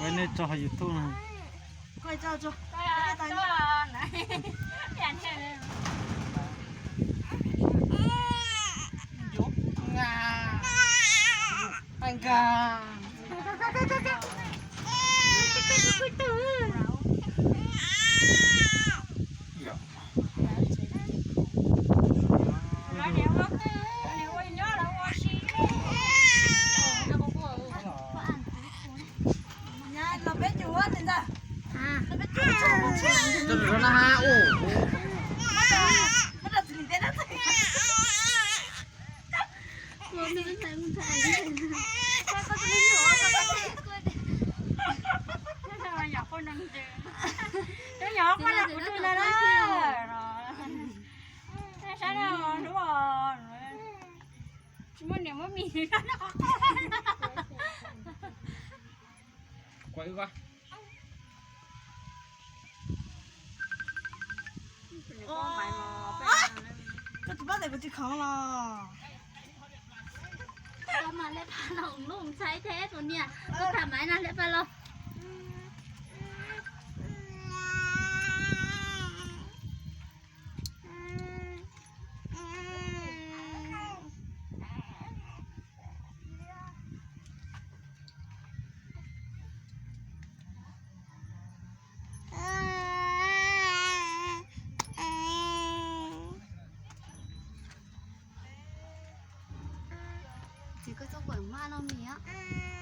Ua nej tso hauv YouTube no. Tsis muaj niam muaj mis. Koj tsis paub tias kuv tsis khoom los? Koj mas lej pab los lub ntxhais thiab tus niam, koj tham maiv na lej pab los. Ces koj txhob pam maj no mis os.